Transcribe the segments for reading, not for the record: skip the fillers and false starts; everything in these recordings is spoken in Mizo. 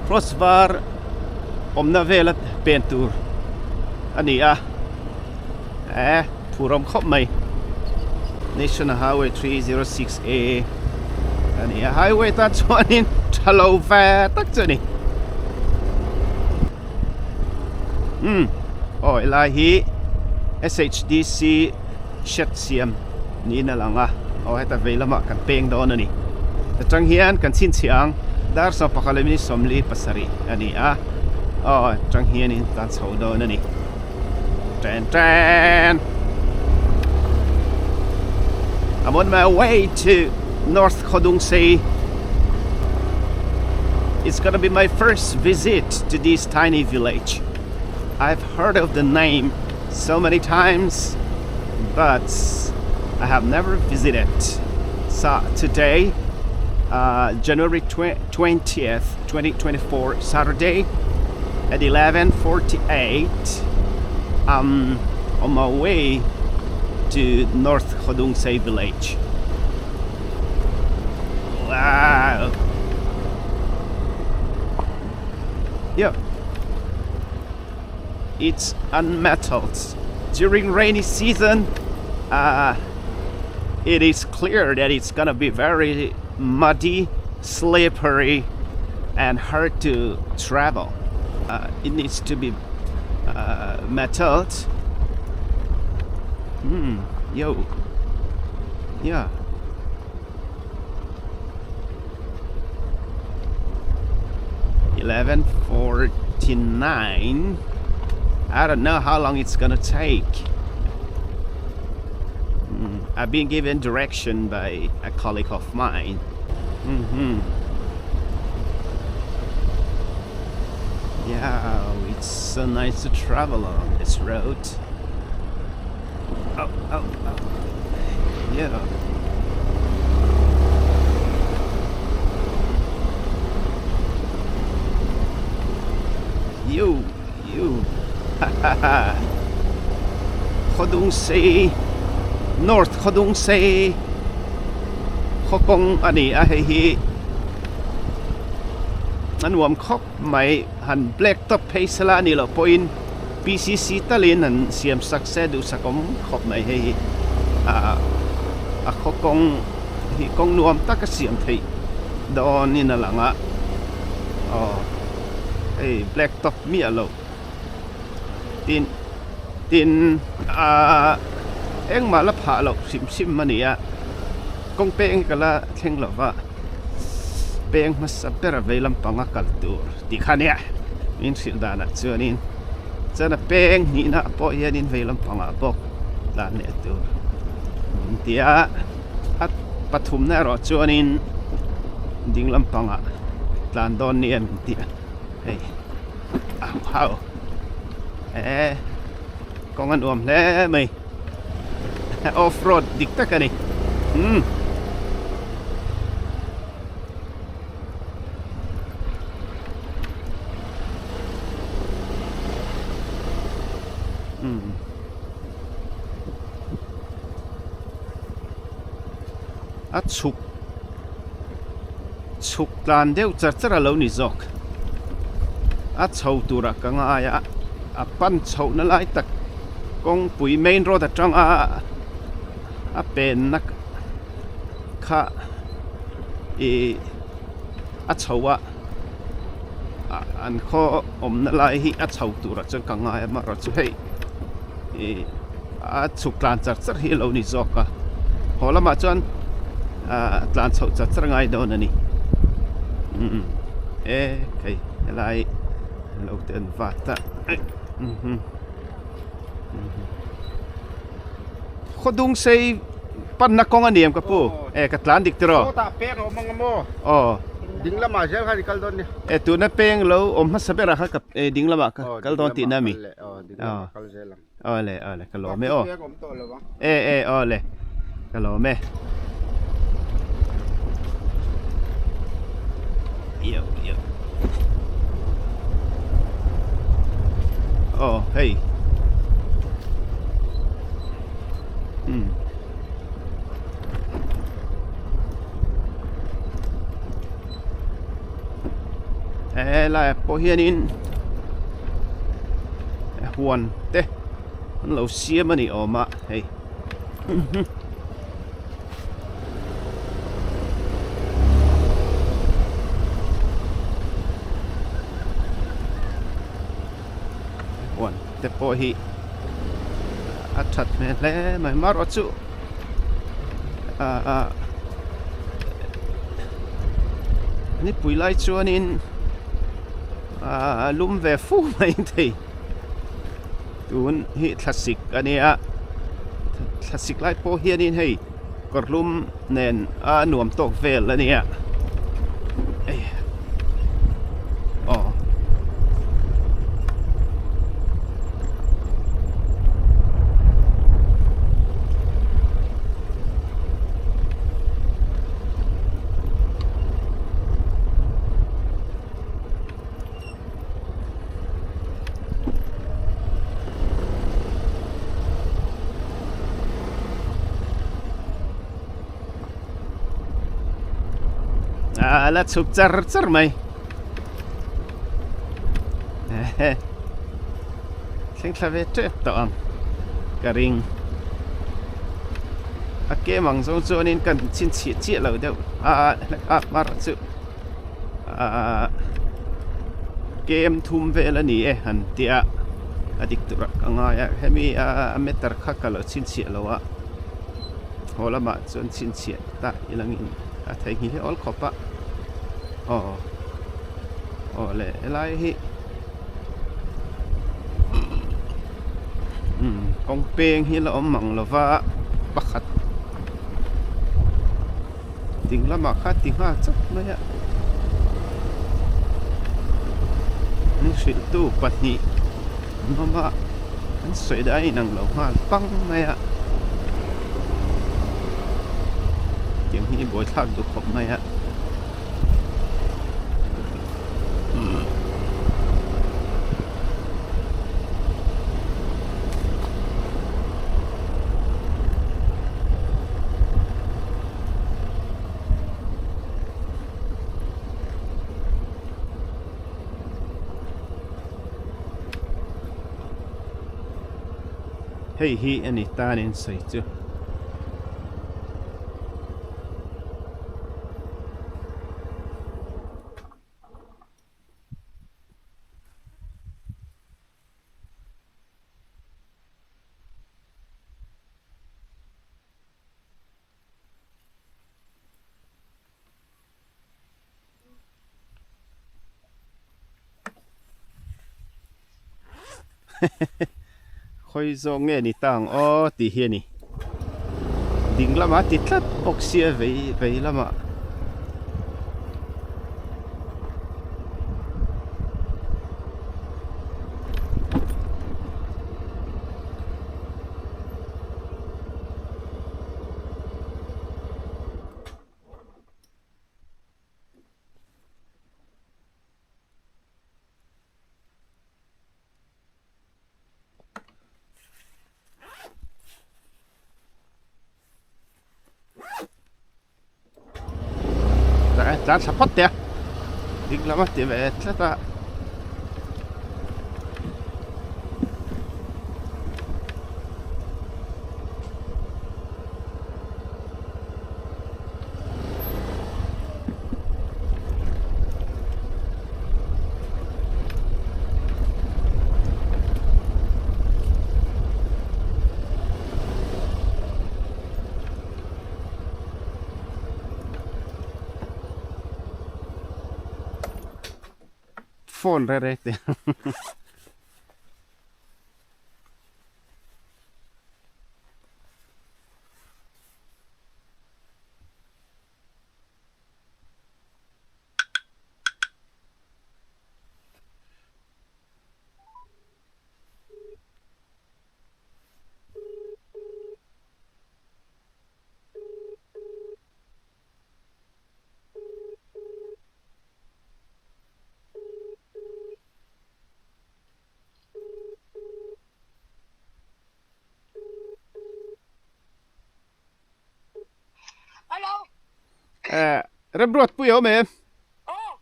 Cross var awmna vela pen tur a ni a eh phur awm khawp mai National Highway 306 A a ni a highway tan chuanin tha lo ve tak chu a ni umm aw helai hi S_H_D_C shed siam niin a lang a aw heta vei lamah kan peng dawn a ni atang hian kan chhinchhiah ang dar sawm pakhat leh minute sawmli pasarih a ni a aw atang hianin tan chho dawn a ni ten ten I'm on my way to North Khawdungsei It's gonna be my first visit to this tiny village I've heard of the name so many times but I have never visited so today uh, January 20th 2024 Saturday at 11:48 I'm on my way to North Khawdungsei village wow yeah it's unmetalled during rainy season uh, it is clear that it's gonna be very muddy slippery and hard to travel uh, it needs to be uh, metalled hmm yo yeah 11:49 I don't know how long it's gonna take mm, I've been given direction by a colleague of mine mm-hmm. Yeah, it's so nice to travel on this road. Oh, oh, oh. Yeah. You, you. Ha ha ha. Khawdungsei, North Khawdungsei khaw kawng a ni a hei hi a nuam khawp mai han black top phei sela a nih loh pawhin PCC talin han siam sak se duhsak awm khawp mai hei hi ah a khaw kawng hi kawng nuam tak a siam theih dawnin a lang a aw hei black top miah loh tin tin ah engmah la phah loh hrim hrim a ni a kawng peng hi ka la thleng lo va peng hmasa ber a vei lampang a kal tur tih kha nia min hrilh danah chuanin chuan a peng hnihna pawh hianin vei lampangah bawk tlan leh tur min ti a a pathumna erawh chuanin ding lampangah tlan dawn nia min ti a hei au hau eh kawng a nuam hle mai off road dik tak a ni umm. A chhuk chhuk tlan deuh char char a lo ni zawk a chho turah ka ngai a a pan chhohna lai tak kawngpui main road atanga a penna kha ih a chho a an khaw awmna lai hi a chho turah chuan ka ngai a amaherawhchu hei ih a chhuk tlan char char hi a lo ni zawk a haw lamah chuan ah tlan chhoh char char a ngai dawn a ni umm e hei helai lo te an vat a Khawdung sei panna kawng a ni em ka pu? E ka tlan dik tiraw? Sawtah peng a awm ang maw? Aw. Ding lamah zel khan i kal dawn nia. E tuna peng lo awm hmasa berah kha ka e ding lamah ka kal dawn tihna mi? Aw ding lamah kal zel ang. Aw le aw le ka lawm e aw. Peng awm tawh lo ang. E e aw le ka lawm e. Yo yo. Aw hei. Hmm. E Helaiah pawh hianin huan te an lo siam a ni awm a hei. Huan te pawh hi a that hmel hle mai marawh chu ah nipui lai chuanin ah a lum ve fu mai thei tun hi thlasik a nia thlasik lai pawh hianin hei kawrhlum nen a nuam tawk vel a nia ei aw A la chhuk char char mai thleng thla ve tep tawh ang ka ring a kem ang zawng chuanin kan chhinchhiah chiah lo deuh a a mar chu Ahh kem thum vel a ni e han tia a dik tur ah ka ngai a hemi a meter kha ka lo chhinchhiah lo a haw lamah chuan chhinchhiah ta ilangin a theihnghilh hi awl khawp a aw aw le helai hi umm kawng peng hi la awm mang lova pakhat. Ding lamah kha ti nghal chawp mai a an hrilhtu pahnih an awm a an sawi dan a inang lo nghal pang mai a tiang hi buaithlak duh khawp mai a. Hei hi a ni tan in sawi chu. Khawi zawk nge ni ta ang aw tih hi a ni. Ding lamah ti tlat bawk sia vei vei lamah. Tlan thla phawt teh a ding lam a ti ve tlat a. Phone re re te. Hello. Eh, Remruat pui awm em? Oh.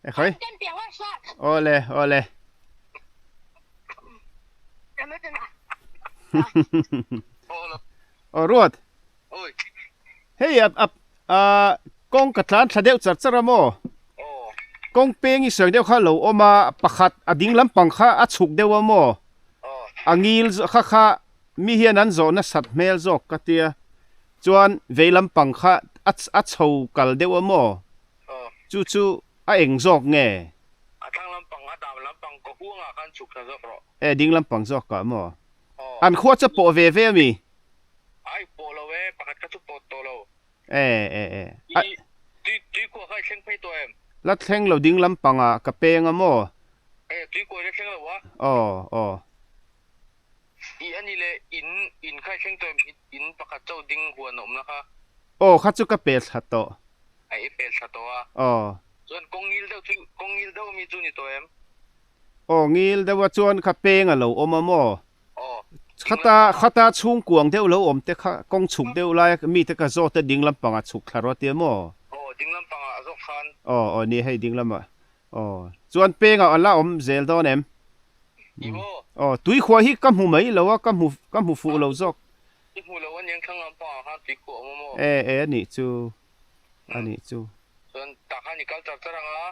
Eh, khoi. Awle awle. Aw Ruat. Hei a a kawng ka tlan thla deuh char char a maw? Kawng peng i sawi deuh kha lo awm a, pakhat a ding lampang kha a chhuk deuh a maw? A ngil kha kha mi hian an zawh nasat hmel zawk ka tia. Chuan vei lampang kha a chho kal deuh a maw? Chu chu a eng zawk nge? A thlang lampang a dam lampang ka huangah khan chhuk thla zawk rawh. E ding lampang zawk ah maw? An khua chu pawh ve ve a mi? Ai pawh lo e, pakhat kha chu pawt tawh lo. E e e. I tui tui kua kha i thleng phei tawh em? La thleng lo ding lampang ah ka peng a maw? E tui kua i la thleng lo a? Aw aw. I a ni le in in kha i thleng tawh em? In pakhat chauh ding huan a awmna kha. Aw kha chu ka pel thla tawh. A i pel thla tawh a. Aw. Chuan kawng ngil deuh chu kawng ngil deuh ami chu ni tawh em? Aw ngil deuh a chuan kha peng a lo awm a maw? Aw. Khata khata chhungkuang deuh lo awm te kha kawng chhuk deuh lai a mi te ka zawt a ding lampangah chhuk thla rawh tia maw? Aw ding lampangah a zawk khan. Aw aw ni hei ding lamah Aw, chuan pengah a la awm zel dawn em? I maw? Aw, tuikhuah hi ka hmu mai lo a, ka hmu ka hmu fuh lo zawk. I hmu lo a niang thlang lampang ah khan tuikhuah a awm a maw? E, e a nih chu, a nih chu. Chuan tah khan i kal char char ang a.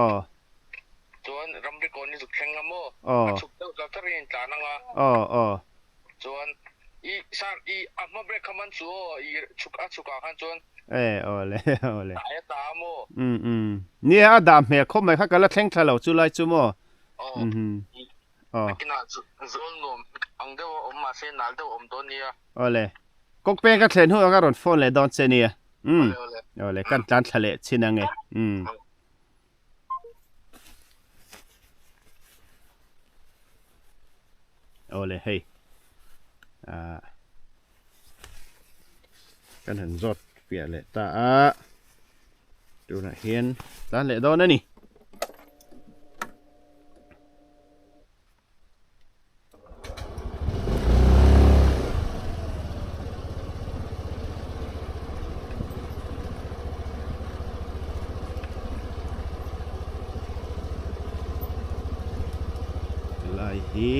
Aw. Chuan ramri kawn i zuk thleng a maw? Aw. A chhuk deuh char char in in tlan ang a. Aw, aw. Chuan i sir i a hma brake kha man chu aw i chhuk a chhuk ah khan chuan. E aw le aw le. Dai a ta a maw? Um um nia a dah hmel khawp mai kha ka la thleng thla lo chu lai chu maw? Aw Um hum aw. Nakinah zawl nuam ang deuh a awm mahse nal deuh a awm dawn nia. Aw le kawk peng ka thlen hunah ka rawn phone leh dawn che nia. Um Aw le aw le. Aw le kan tlan thla leh chin ange um. Awle hei ah kan han zawt fiah leh ta a tunah hian tlan leh dawn a ni. Helai hi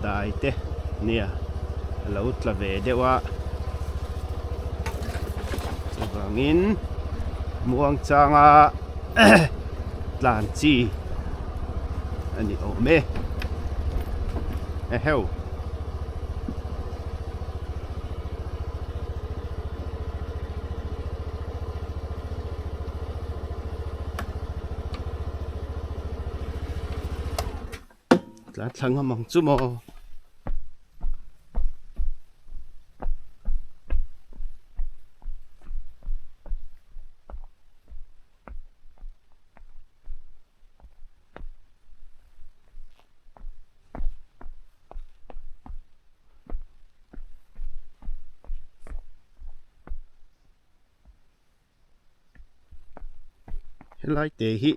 dai te nia a lo tla ve deuh a chuvangin muang changa tlan chi a ni awm e eheu. Tlan thla ngam ang chu maw. Helai te hi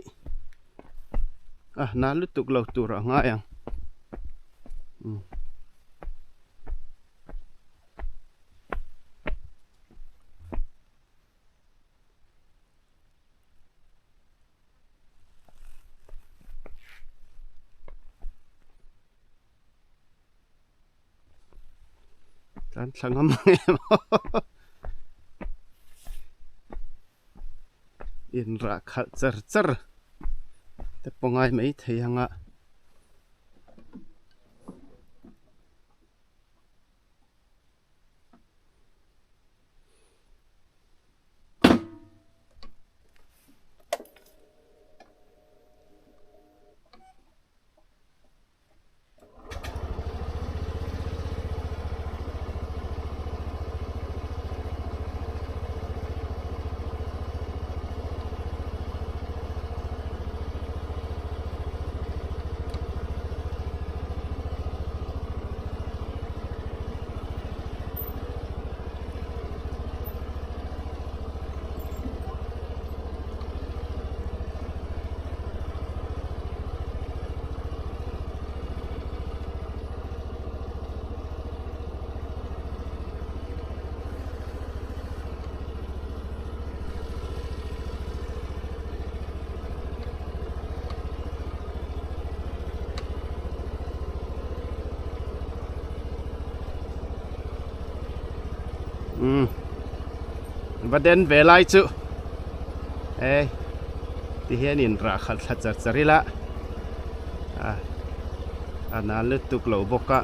a hna lutuk lo tur a ngai ang. Tlan thla ngam ang em in rah khalh char char te pawh ngai mai thei ang a. Va den ve lai chu e ti hian in rah khalh thla char char ila a a nal lutuk lo bawk a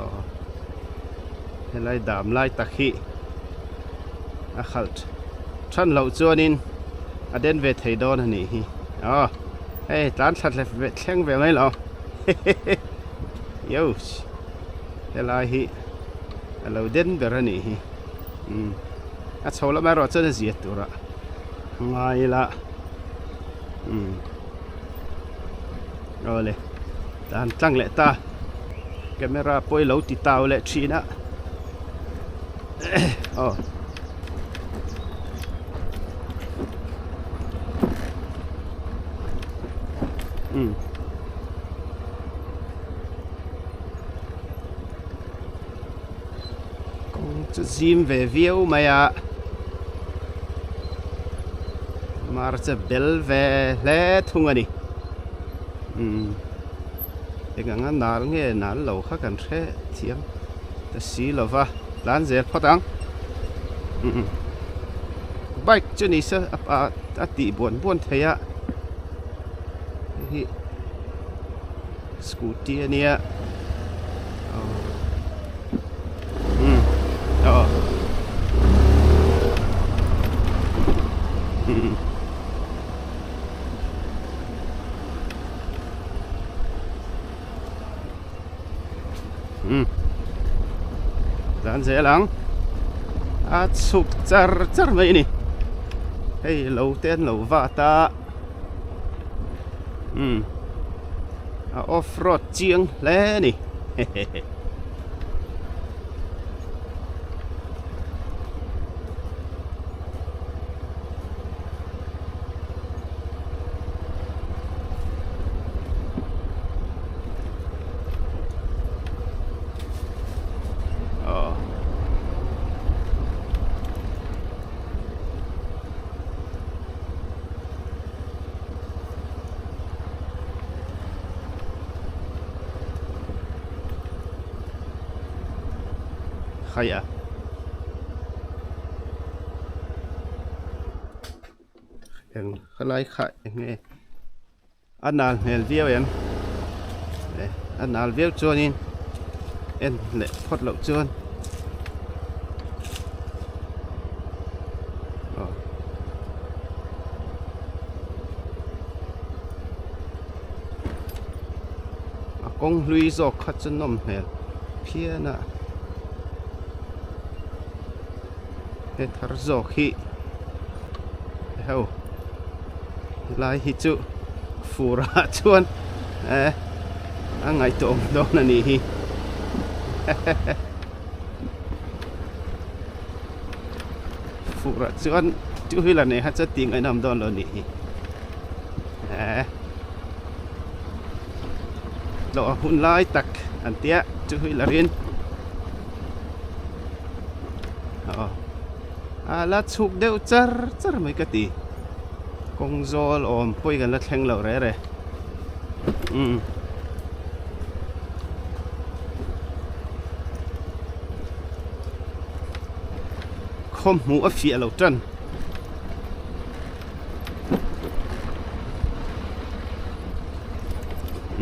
aw helai dam lai tak hi a khalh than loh chuanin a den ve thei dawn a nih hi aw hei tlan thla thleng ve mai lo Yos helai hi a lo den ber a nih hi umm a chho lam erawh chuan a zia tur a ngai ila umm awle tan tlang leh ta camera pawh i lo ti tau leh thin a aw. Umm. Kawng chu zim ve viau mai a, mar chu bel ve hle thung a ni. Umm. Eng anga nal nge nal lo kha kan hre thiam ta si lo va, tlan zel phawt ang. Umm. Bike chu ni se a tih buan buan thei a, hei hi scooty a nia aw umm aw umm. Umm tlan zel ang a chhuk char char mai a ni hei lo te an lo vat a umm a off road chiang hle a ni hehehe. Khaia. Eng khalai kha eng nge a nal hmel viau em a nal viau chuanin en leh phawt loh chuan a kawng hlui zawk kha chu nawm hmel phian a he thar zawk hi ho lai hi chu fur ah chuan eh a ngaihtuah awm dawn a nih hi fur ah chuan two wheeler nei kha chu tih ngaihnawm dawn lo a nih hi eh tlawh a hun lai tak an tia two wheeler in. Aw a la chhuk deuh char char mai ka ti kawng zawl awm pawi kan la thleng loh reh reh umm khaw hmuh a fiah lo tan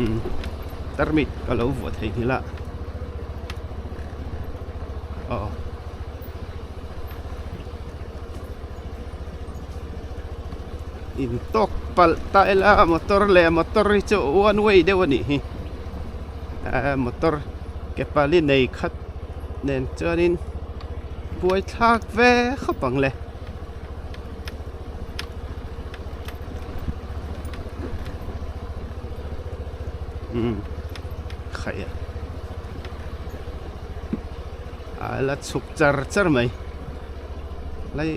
umm tarmit ka lo vuah thei nghilh a. Aw. In tawk palh ta ila motor leh motor hi chu one way deuh a nih hi. Ahh motor ke pali nei khat nen chuanin buai thlak ve khawp ang le. Umm khaih a. A la chhuk char char mai lai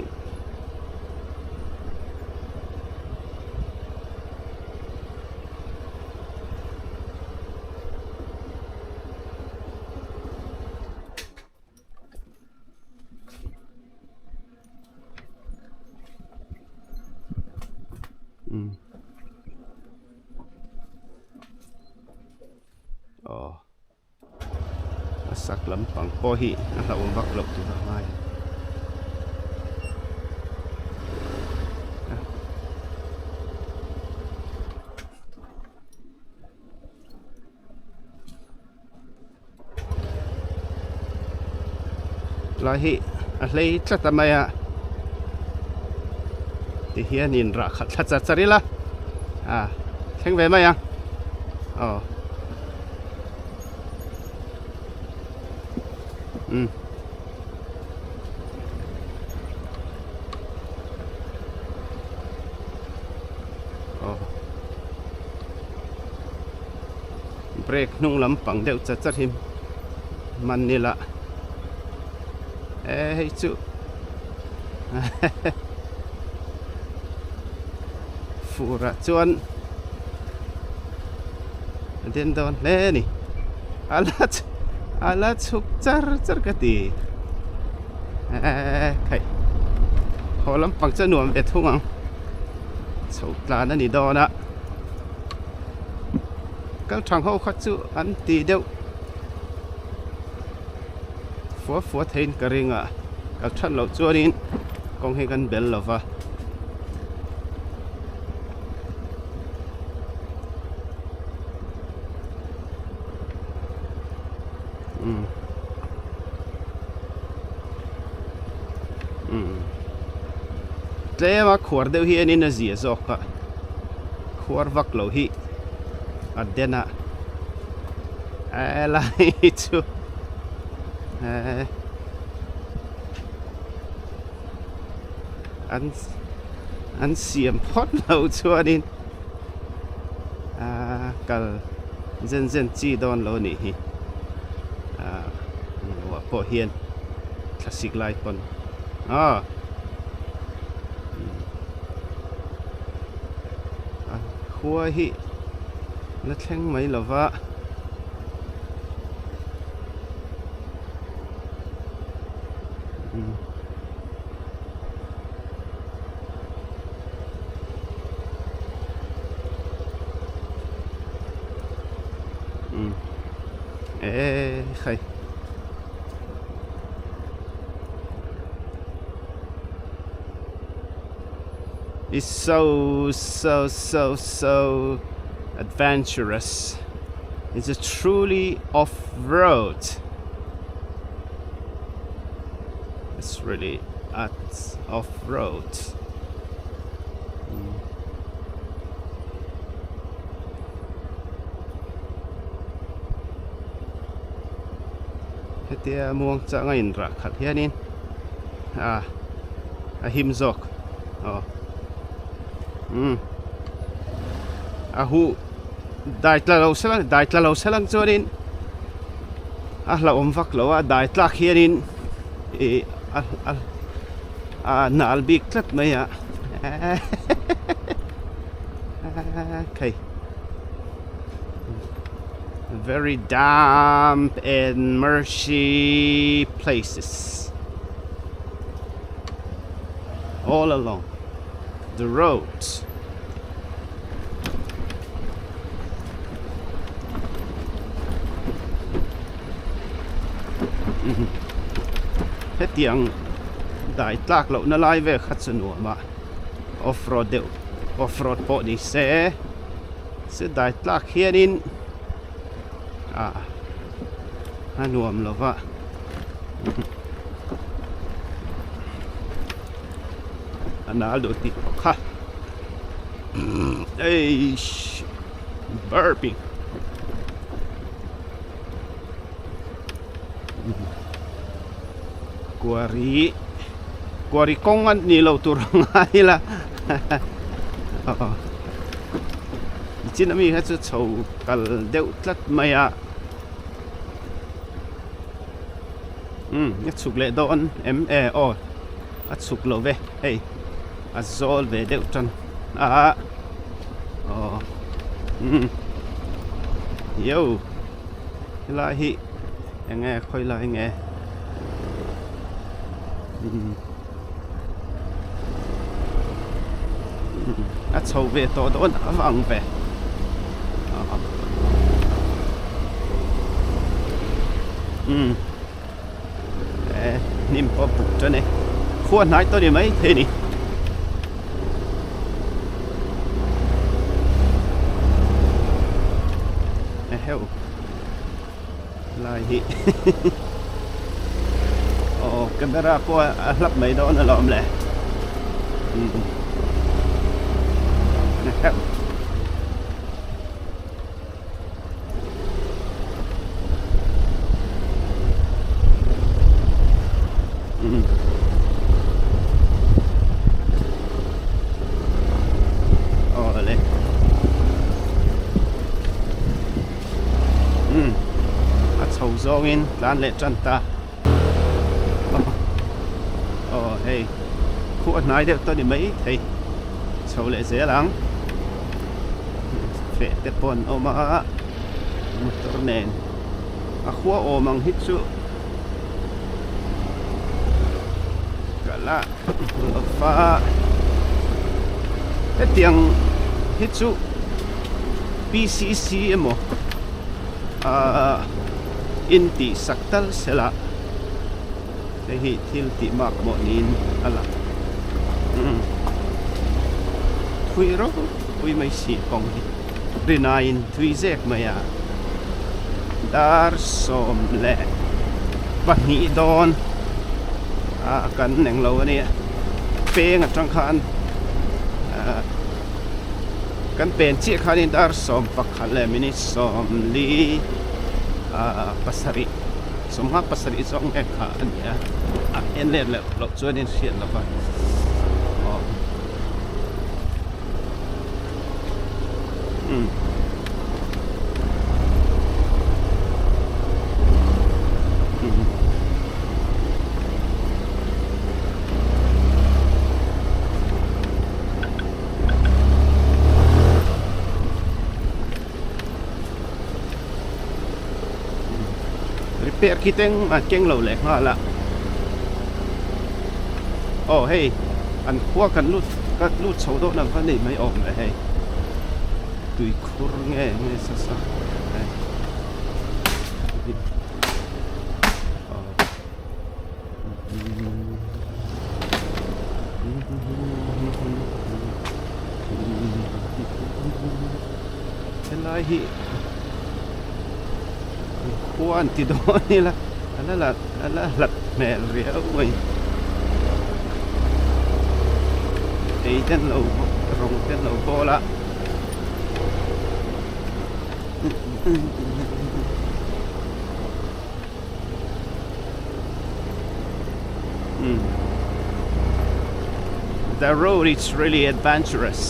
umm aw. A sak lampang pawh hi a hlauhawm vak loh tur a ngai. Lai hi a hlei tlat a mai a ti hian in rah khat thla char char ila a thleng ve mai ang aw umm. Aw brake hnung lampang deuh chat chat hi man ila e hei chu furah chuan a den dawn hle a ni a la a la chhuk char char ka ti e khaih haw lampang chu a nuam ve thung ang chho tlan a ni dawn a. Kal thang ho kha chu an ti deuh fua fua theiin ka ring a kal that loh chuanin kawng hi kan bel lo va. Umm umm tlem a khuar deuh hianin a zia zawk a khuar vak lo hi a den a helai hi chu eh an an siam phawt lo chuanin ah kal zen zen chi dawn lo anih hi ah ruah pawh hian thlasik lai pawn ah a khua hi la thleng mai lo va. Ekhai. It's so so so so adventurous. It's a truly off-road. It's really at off-road. Mm. Hetia muang chang a inrah khat hianin a a him zawk aw umm a huh dai tla lo se lang dai tla lo se lang chuanin a hlauhawm vak lo a dai tlak hianin ih a a a nal bik tlat mai a okay very damp and marshy places all along the roads. Hetiang dai tlak lohna lai vel kha chu nuam a off road deuh off road pawh ni se se dai tlak hianin ah a nuam lo va a nal duh tih pawh kha eish burping Kuari kuari kawng a ni lo tur a ngai la nichin ami kha chu chho kal deuh tlat mai a umm a chhuk leh dawn em e aw a chhuk lo ve hei a zawl ve deuh tan a aw umm yo helai hi eng nge khawi lai nge umm a chho ve tawh dawn a vang ve umm e hnim pawh buk tan e khua hnai tawh ni mai thei a ni. Eheu lai hi aw Camera pawh a hlap mai dawn alawm le. Awle. A chho zawngin tlan leh tan ta. Aw hei khuh a hnai deuh tawh a ni mai thei chho leh zel ang feh te pawh an awm a motor nen a khua awm ang hi chu ka la hmu lo va hetiang hi chu P_C_C emaw ahh in tih sak tal sela hei hi thil tih mak mawh niin a lang thui ropui mai si kawng hi rinaiin thui zek mai a dar 12 dawn a kan englo a nia peng atang khan ah kan pen chiah khanin dar 11 leh minute 40 ah pasarih sawmnga pasarih zawng nge kha a ni a a en let leh loh chuanin hriat lova aw umm Repair khi te engmah an keng lo leh nghal a aw hei an khua kan lut ka lut chho dawn ang kha nei mai awm le hei tuikhur nge nge sa sa hei aw. Helai hi khua an ti dawn ila a la la a la hlat hmel riau mai ei te an lo rawng te an lo bawl a. The road is really adventurous.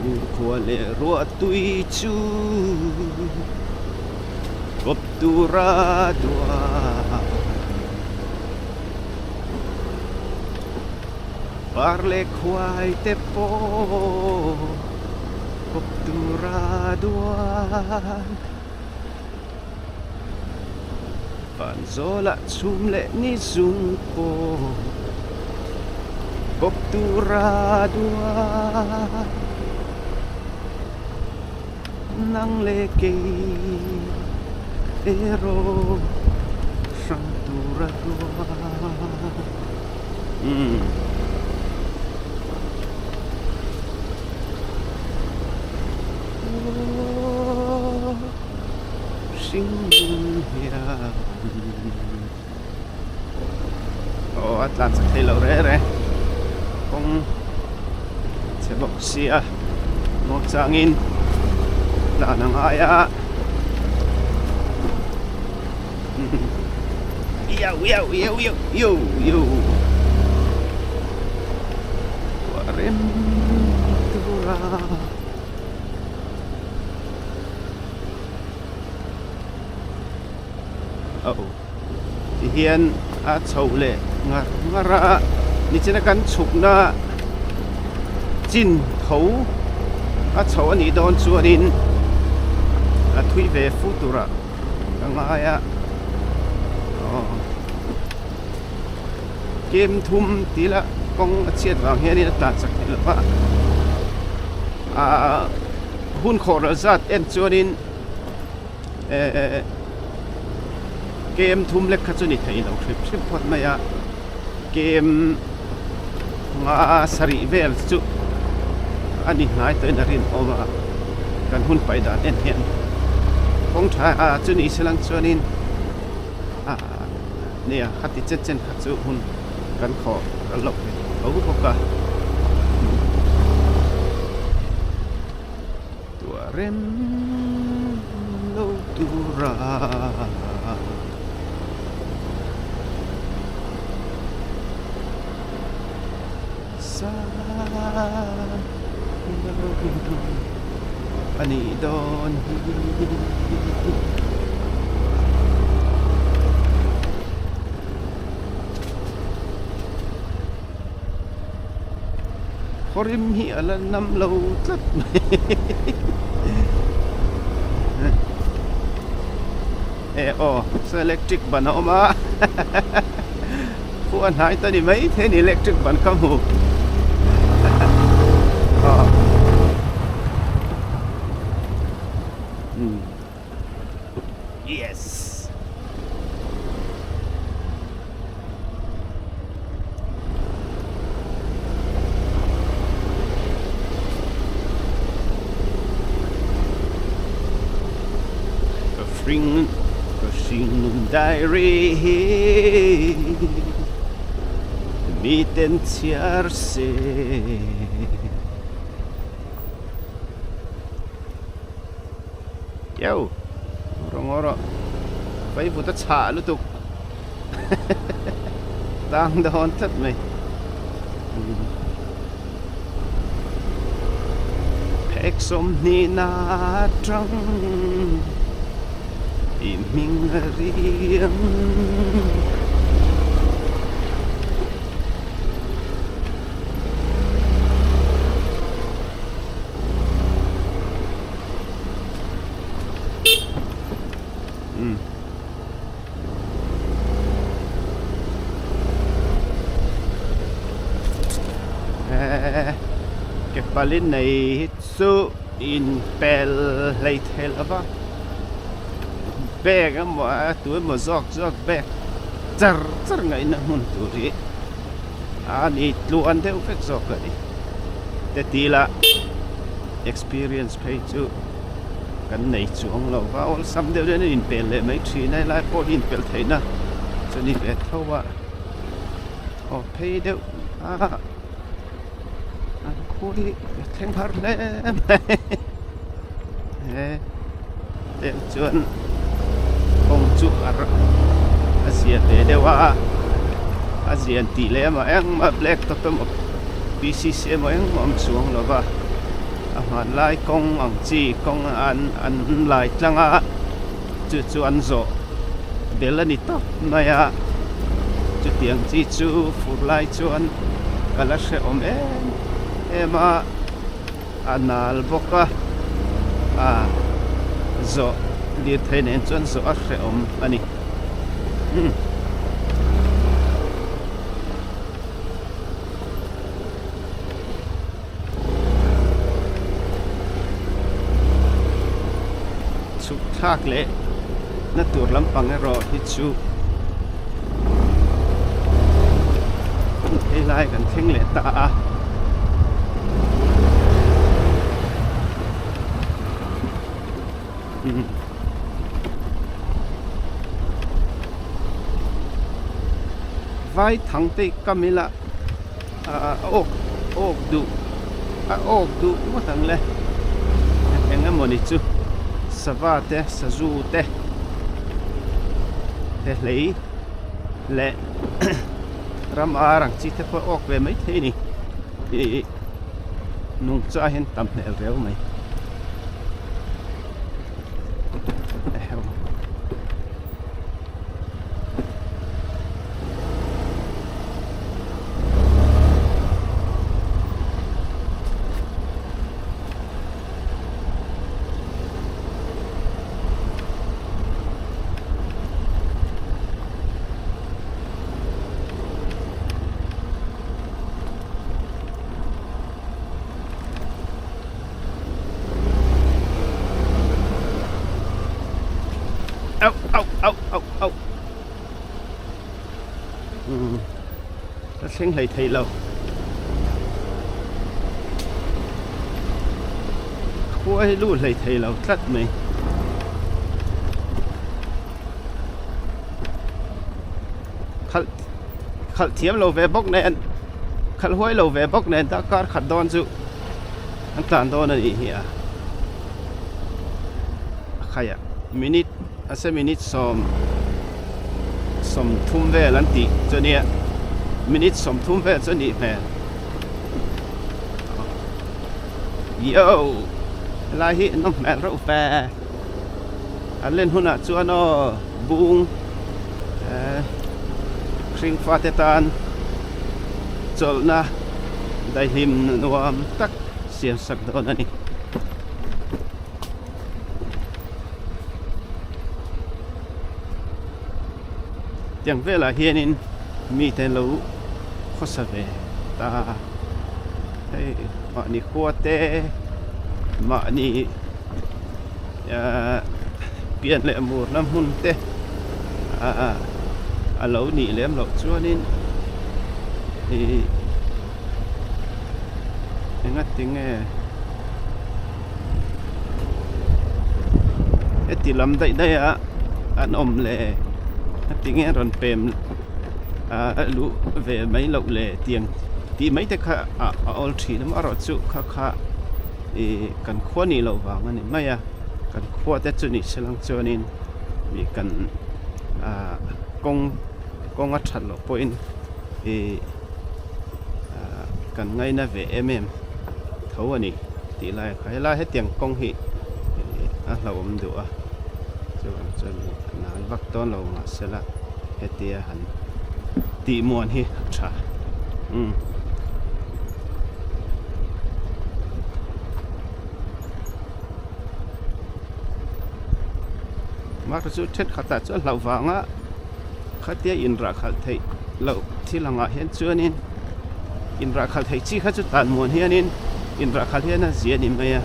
Fur khua leh ruah tui chu kawp tura duah par leh khuai te pawh kawp tura duah. Van zawlah chhum leh ni zung pawh kawp tura duat nang leh kei erawh hrang tura duat. Umm. Hring hian aw a tlan chak thei lo reh reh kawng chhe bawk sia maw changin tlan a ngai a iau iau iau iau iau iau rem tura. Oh ti hian a chho leh ngar ngar a nichina kan chhukna chin tho a chho a nih dawn chuanin a thui ve fu turah ka ngai a aw kem thum tih lah kawng a chhiat vang hianin a tlan chak theih lo va. Ahh hun khawh ral zat en chuanin ehh kem thum lek kha chu ni thei lo hrim hrim phawt mai a kem nga sarih vel chu a ni hnai tawhin a rinawm a kan hun paih dan en hian kawng tha chu ni se lang chuanin ahh nia khati chen chen kha chu hun. Kan khawh ral loh ve tho bawk a. Tuah rem lo tura. Sa lo a nih dawn hi. Khawrim hi a la nam lo tlat mai e aw saw electric ban a awm a khuh a hnai ta ni mai thei a ni electric ban ka hmu aw umm. Yes. Ka hring ka hringnun diary hi miten chhiar se. Yo rawng aw rawh vaivut a chhah lutuk tang dawn tlat mai phek sawmhnih na atang i hming a riang. Ke palin nei hi chu inpel hlei thei lo va bag emaw a tu emaw zawk zawk bag char char ngaihna hmun tur hi a ni tluan deuh vek zawk a ni te tila. Experience phei chu kan nei chuang lo va, awlsam deuh deuhin an inpel leh mai thin a, helai pawh hi inpelh theihna chu a ni ve tho a, aw phei deuh a an khua hi a thleng har hle mai he tel chuan kawng chu a a zia ve deuh a a zian tih leh emaw engmah black top emaw P_C_C emaw engmah awm chuang lo va a hmanlai kawng ang chi kawng an an lai tlang a chu chu an zawh bel a ni tawp mai a chutiang chi chu fur lai chuan ka la hrehawm em em a. A nal bawk a, a zawh lirthei nen chuan zawh a hrehawm a ni. Umm. Chhuk thlak leh na tur lampang erawh hi chu hei lai kan thleng leh ta a. Vai thang te kam ila a awk awk duh a awk duh ngawt ang le eng emawni chu sava te sazu te te hlei leh ram ar ang chi te pawh awk ve maithei a ni ih nungcha hian tam hmel riau mai. Umm ka thleng hlei thei lo. Khua hi lut hlei thei lo tlat mai. Khalh khalh thiam lo ve bawk nen khalh huai lo ve bawk nen darkar khat dawn chu an tlan dawn a nih hi a. A khaiah minute a se minute sawm sawmthum vel an tih chu nia minute 30 vel chu a nih hmel yo helai hi an awm hmel reuh ve an len hunah chuan aw bung eh hring fate tan chawlhna daihlim nuam tak siam sak dawn a ni. Tiang velah hianin mite lo khawsa ve ta hei mahni khua te mahni ahh pian leh murna hmun te ahh a lo nih lem loh chuanin ihh engatinge. Heti lam daih daih a an awm le heti nge rawn pem a luh ve mai loh le tiang tih mai te kha a awl thin a amaherawhchu kha kha ih kan khua nih loh vang a ni mai a kan khua te chu ni se lang chuanin ih kan ah kawng kawng a that loh pawhin ih ah kan ngaina ve em em. tho a ni tih lai a kha helai hetiang kawng hi a hlauhawm duh a chuvang chuan nan vak dawn lo mahsela hetia han tih muan hi a tha umm. Mahse chu thenkhatah chuan hlauh vanga khatia inrah khalh theih loh thil angah hian chuanin inrah khalh theih chi kha chu tan muan hianin inrah khalh hian a zia a ni mai a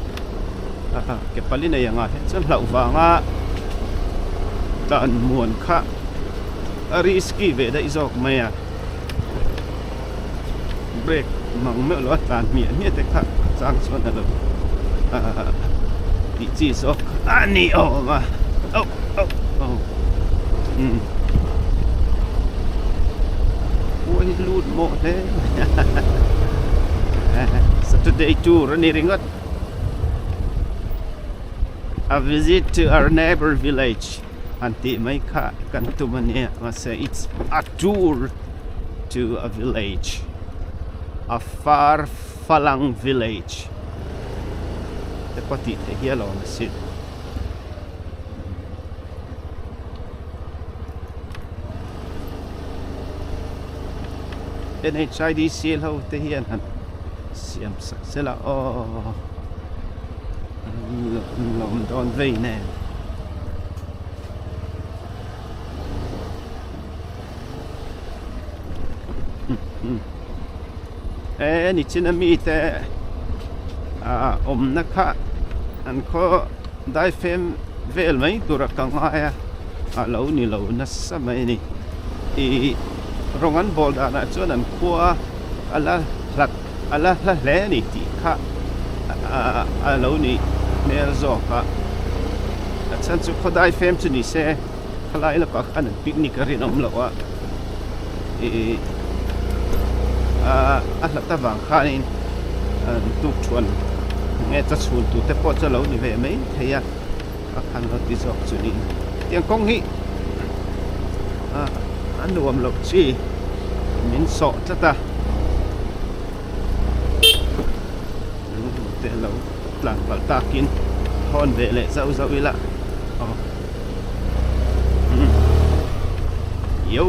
ke pali nei angah hian chuan hlauh vanga tan muan kha a risky ve daih zawk mai a brake mang meuh lo a tlan hmiah hmiah te kha a chang chuan a lo tih chi zawk a ni awm a oh oh oh umm khua hi lut mawh hle mai Saturday tour a ni ringawt a visit to our neighbour village an tih mai kha kan tum a nia mahse it's a tour to a village a far falang village te pawh tih theih hial awm asin. NHIDC ho te hian han siam sak sela aw an lawm dawn vei nen. E nichina mite ah awmna kha an khaw daifem vel mai tura ka ngai a a lo ni lo nasa mai a ni ih rawng an bawl danah chuan an khua a la hlat a la hla hle a ni tih kha a lo nih hmel zawk a a chhan chu khaw daifem chu ni se. Khalai lakah khan an picnic a rinawm loh a ih a hlat avang khanin an tuk thuan nge cha chhun tur te pawh chu a lo ni ve mai thei a a khan lo ti zawk chu niin tiang kawng hi a nuam loh chi min sawh tlat a te lo tlan palh takin hawn ve leh zauh zauh ila aw yo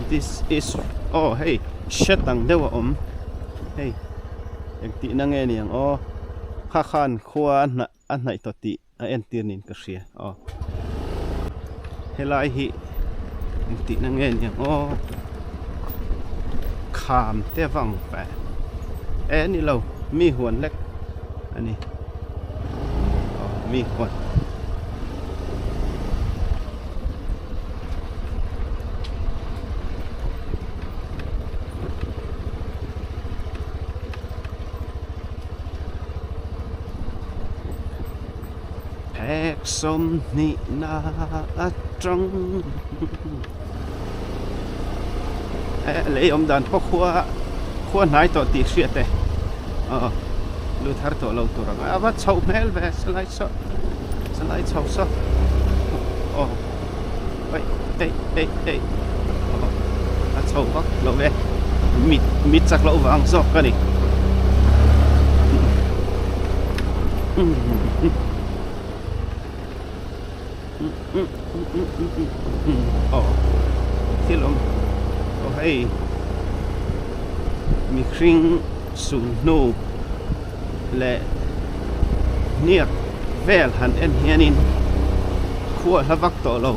this is aw hei shed ang deuh a awm hei engtihna nge ni ang aw kha khan khua a hnah a hnaih tawh tih a entir niin ka hria aw helai hi engtihna nge ni ang aw kham te vang ve e ni lo mi huan hlek a ni aw mi huan. Sawmhnihna atang eh lei awm dan pawh khua khua hnai tawh tih hriat e aw lut har tawh lo tur ang a va chhoh hmel ve salai saw salai chho saw aw ei ei ei ei aw a chho vak lo e mit mit chak loh vang zawk a ni. Aw thil awm aw hei mihring sulhnu leh hniak vel han en hianin khua hla vak tawh lo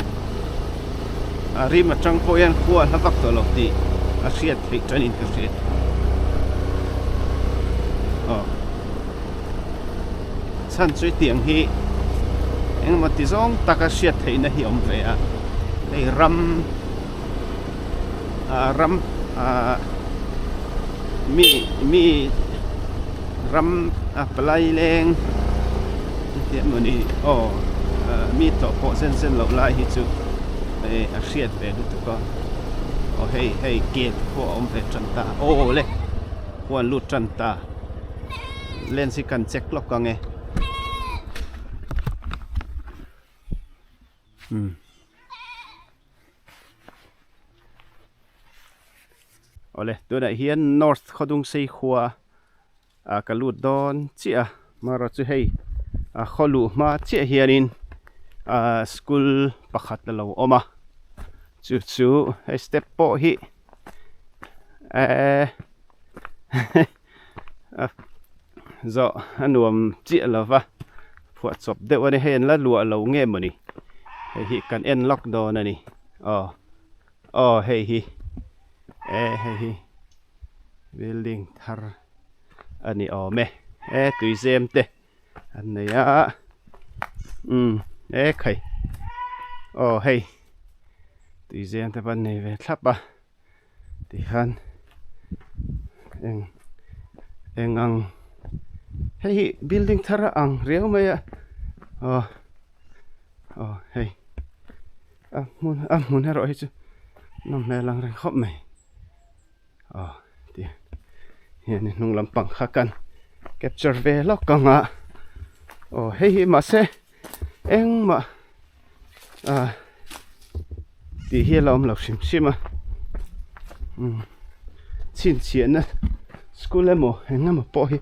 a rim atang pawh hian khua hla vak tawh lo tih a hriat theih tanin ka hria aw. Chhan chu hetiang hi engemaw ti zawng taka hriat theihna hi a awm ve a, hei ram ah ram ah mi mi ram a palai leng hetiang emawni aw mi tawh pawh zen zen loh lai hi chu eh a hriat ve lutuk a aw hei hei gate pawh a awm ve tan ta aw le huan lut tan ta. Lens hi kan check lawk ang e. Hmm. Awle, tunah hian North Khawdungsei khua a ka lut dawn chiah a. Mara chu hei a khaw luh hma chiah hianin a school pakhat a lo awm a. Chu chu hei step pawh hi eh zawh a nuam chiah lo va phuah chawp deuh a ni hei an la luah lo nge mawni hei hi kan en lawk dawn a ni aw aw hei hi e hei hi building thar a ni awm e e tuizem te an nei a umm e khai aw hei tuizem te pawh an nei ve thlap a. Tihian eng eng ang hei hi building thar a ang riau mai a aw aw hei a hmun a hmun erawh hi chu nawm hmel ang reng khawp mai aw ti hian hnung lampang kha kan capture ve lawk ang a aw hei hi mahse engmah ah tih hi a la awm lo hrim hrim a umm chhinchhiahna school emaw eng emaw pawh hi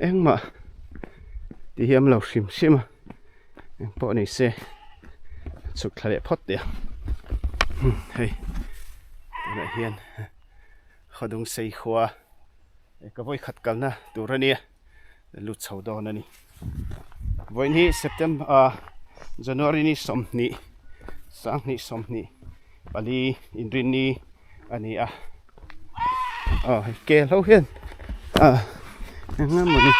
engmah tih hi a awm lo hrim hrim a eng pawh ni se chhuk thla leh phawt teh ang hei tunah hian khawdung sei khua ka vawikhat kalna tur a nia. lut chho dawn a ni. Vawiin hi September ah January ni 20 sanghnih 24 inrinni a ni a. Aw hei kel ho hian ah eng nge mawni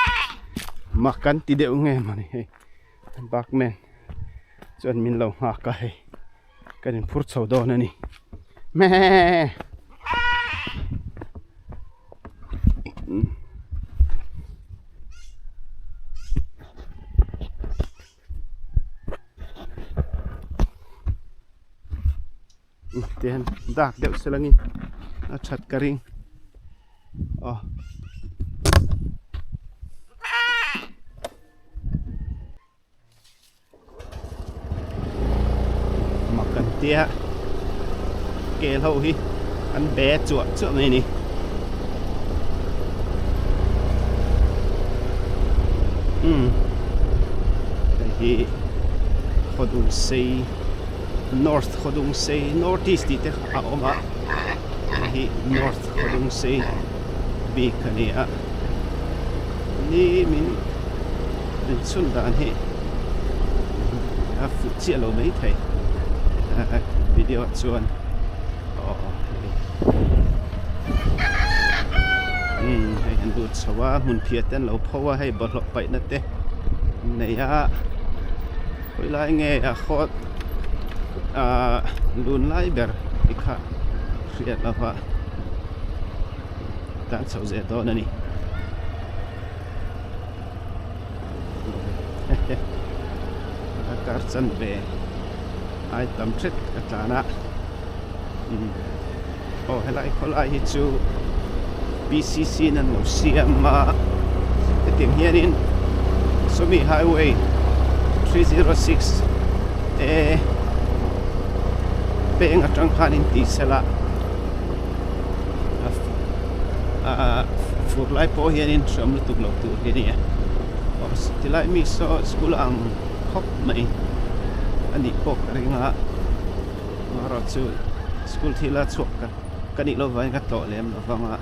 mak kan ti deuh nge mawni hei bakman chuan min lo nghak a hei kan inphur chho dawn a ni. Mehh. Tihian dak deuh se langin a that ka ring aw. Mak kan tia kel ho hi an be chuah chuah mai a ni. Umm hei hi Khawdungsei North Khawdungsei North East tih te a awm a hei hi North Khawdungsei bik a ni a ni min. Inchhun dan hi a fuh chiah lo mai thei video ah chuan aw hei umm hei an lut chho a hmun phiah te an lo pho a hei bawlhhlawh paihna te an nei a khawi lai nge a hawt ah lun lai ber te kha hriat lova tan chho zel dawn a ni. Darkar chanve ai tam hret ka tlan a umm aw helai khawlai hi chu PCC in an lo siam a hetiang hianin sawmi highway 306 e peng atang khanin tih sela a fur lai pawh hianin hreawm lutuk lo tur hi a ni a aw tilai mi saw school a ang khawp mai a nih pawh ka ring a amaherawh chu school thil a chhuak ka ka nih loh vangin ka tlawh lem lo vang a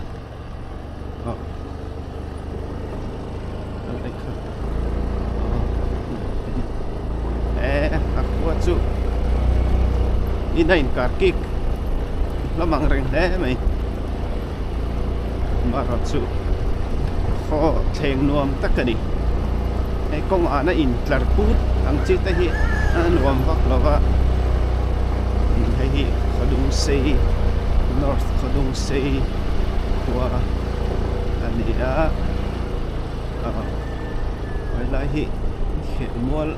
aw helai kha aw e a khua chu in a inkar kik hlawm ang reng hle mai amaherawh chu khaw thleng nuam tak a ni hei kawngah na intlar put ang chi te hi a nuam vak lo va hei hi Khawdungsei North Khawdungsei khua a ni a ah helai hi khelmual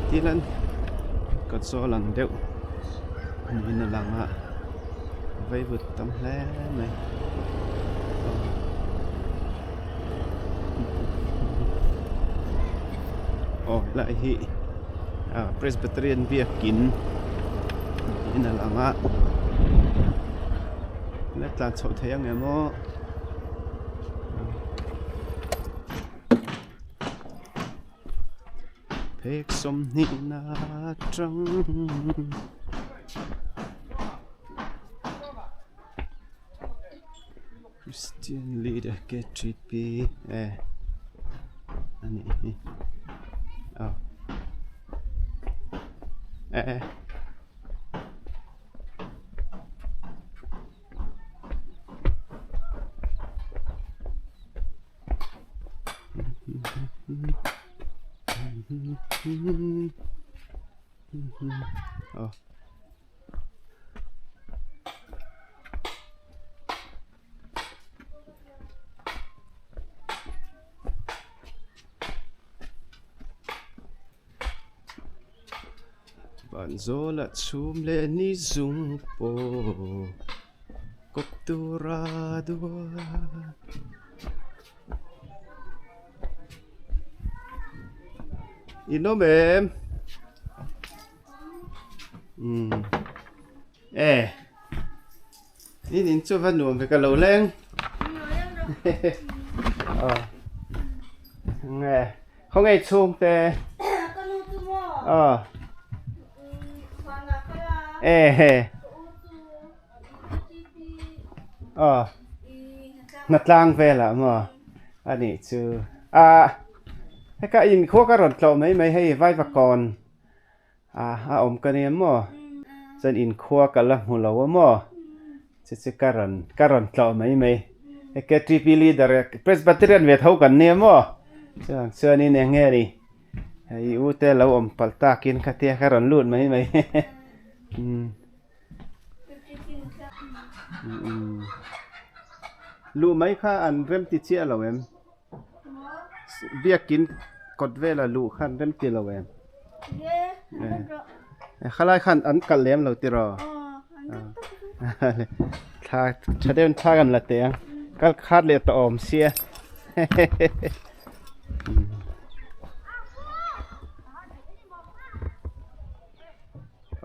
tilan ka chawl ang deuh niin a lang a. Vaivut tam hle mai. Aw helai hi ah Presbyterian biakin niin a lang a la tlan chhoh thei ang em aw. Phek sawmhnihna atang Christian leader KTP e a nih hi aw e. Vanzawla chhum leh ni zung pawh kawp tura duat. In awm em? Umm e in in chu va nuam ve ka lo leng aw nge khawnge chhung te aw e he aw hnatlang velah maw a nih chu ah heka inkhua ka rawn tlawh mai mai hei vaivakawn ah a awm ka nia maw chuan inkhua ka la hmu lo a maw chu chu ka rawn ka rawn tlawh mai mai heka T P leader Presbyterian ve tho kan nia maw chuan chuanin eng nge ni hei u te lo awm palh takin khatia ka rawn lut mai mai umm. Luh mai kha an rem ti chiah lo em? Biakin kawt vela luh kha an rem ti lo em? Khalai khan an kalh lem lo tiraw? Thla tha deuhin thla kan la teh ang. Kal khat leh tawh awm sia.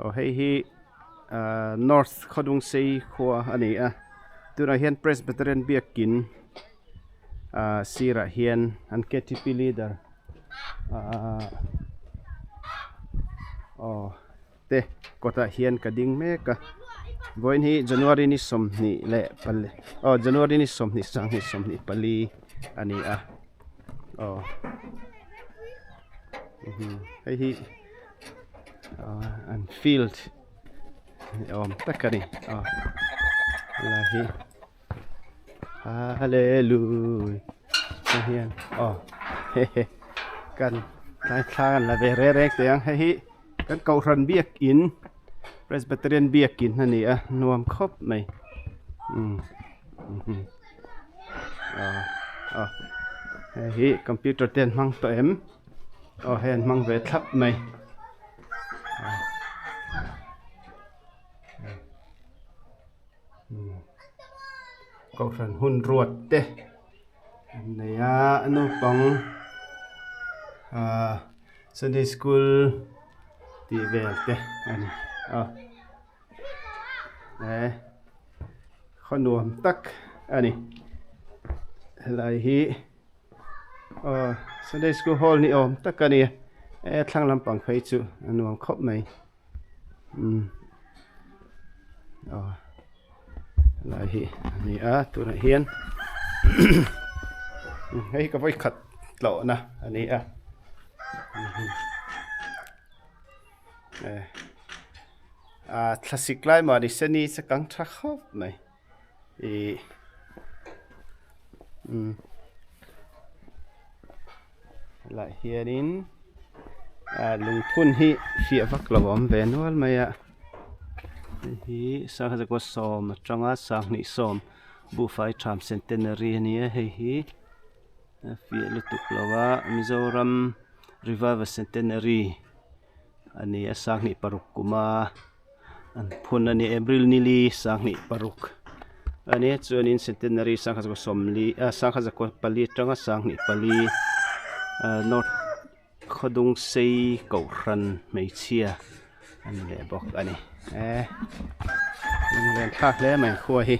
Aw hei hi ahh north khawdungsei khua a ni a tunah hian presbyterian biakin ahh sirah hian an ktp leader ahh aw te kawtah hian ka ding mek a vawiin hi january ni sawmhnih leh pali aw january ni sawmhnih sanghnih sawmhnih pali a ni a aw hei hi. An field ni awm tak a ni aw helai hi hallelujah hei hian aw hehe kan tlai thla kan la ve reng reng teh ang hei hi kan kohhran biakin presbyterian biakin a ni a nuam khawp mai umm aw hei hi computer te an hmang tawh em. Aw hei an hmang ve thlap mai. Kohhran hun ruat te an nei a naupang ahh sunday school tih vel te a ni a he khaw nuam tak a ni helai hi aw sunday school hall ni awm tak a ni a e thlang lampang phei chu a nuam khawp mai. Umm aw helai hi a ni a tunah hian hei ka vawikhat tlawhna a ni a ah thlasik lai mah ni se ni chu kang tha khawp mai ih umm helaiah hianin ah lungphun hi fiah vak lo a awm ve nual mai a hei hi sangha zakua sawm atanga sanghnih sawm buhfai tham centenary a ni a hei hi a fiah lutuk lo a Mizoram revival centenary a ni a sanghnih paruk kuma. An phun a ni April nili sanghnih paruk a ni chuanin centenary sangha zakua sawmli ah sangha zakua pali atanga sanghnih pali ah north khawdung sei kohhran hmeichhia a ni leh bawk a ni e lunglen thlak hle mai khua hi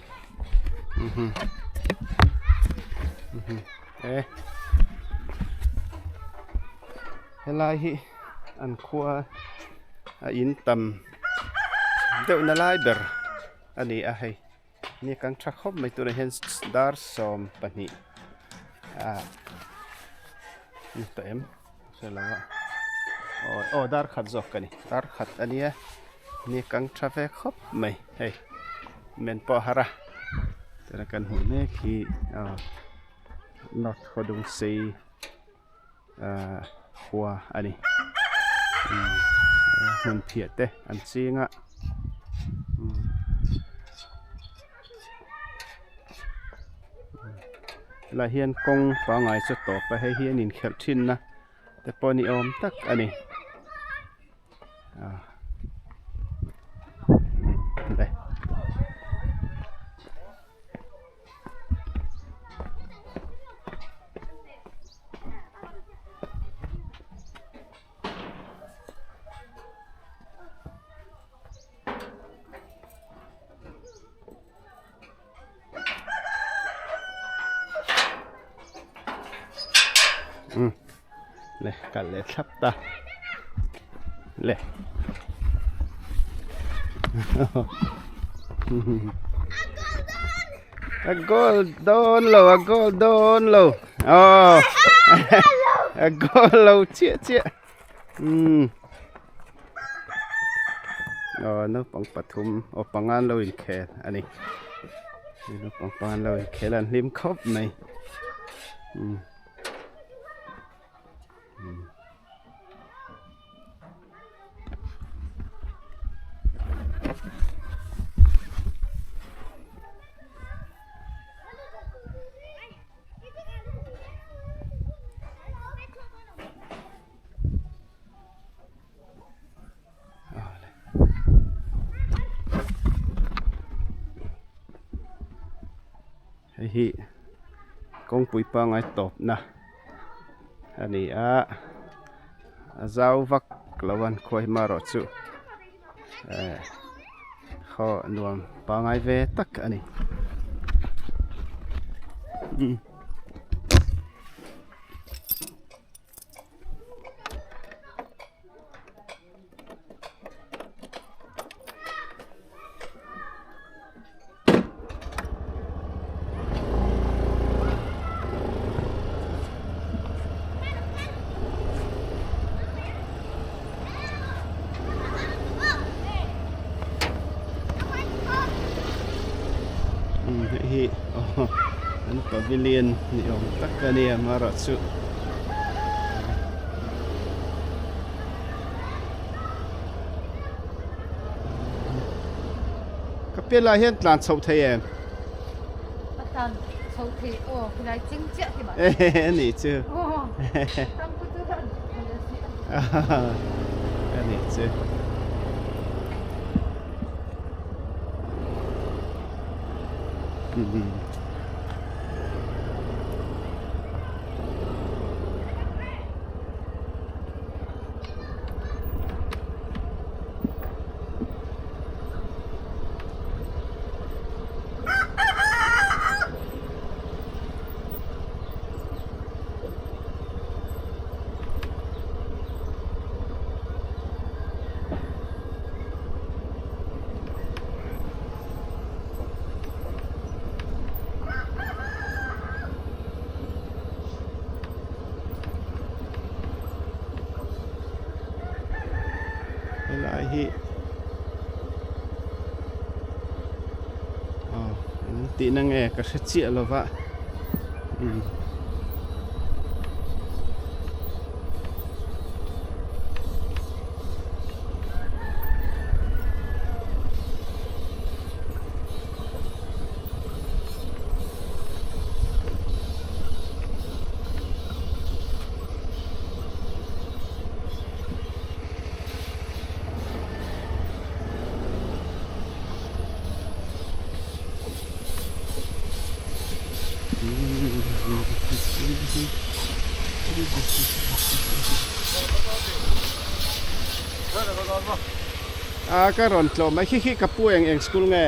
e helai hi an khua a in tam deuh na lai ber a ni a hei ni kan tha khawp mai tunah hian dar 12 ah ni tawh em hre lo a aw aw dar khat zawk ka ni dar khat a nia ni kan tha ve khawp mai hei men pawh a har a tuna kan hmuh mek hi aw north khawdung sei. Ahh khua a ni hmun phiah te an ching a helaiah hian kawng pangngai chu a tawp a hei hi an inkhelh thin na te pawh ni awm tak a ni. Le kal leh thlap ta le a goal dawn lo a goal dawn lo aw a goal lo chiah chiah umm aw naupang pathum aw panga an lo inkhel a ni naupang panga an lo inkhel a an hlim khawp mai umm. Hei hi kawngpui pangngai tawpna a ni a a zau vak lo a khawi hma erawh chu eh khaw nuam pangngai ve tak a ni. Hei hi an pavilion ni awm tak a nia amaherawhchu. Ka pian lai hian tlan chhoh thei em? A tlan chhoh thei aw khilai ching chiah hi mah. A nih chu. Aw tang ku chu an A nih chu. Helai hi aw eng tihna nge ka hre chiah lo va umm. A ka rawn tlawh mai khi khi ka pu eng eng school nge?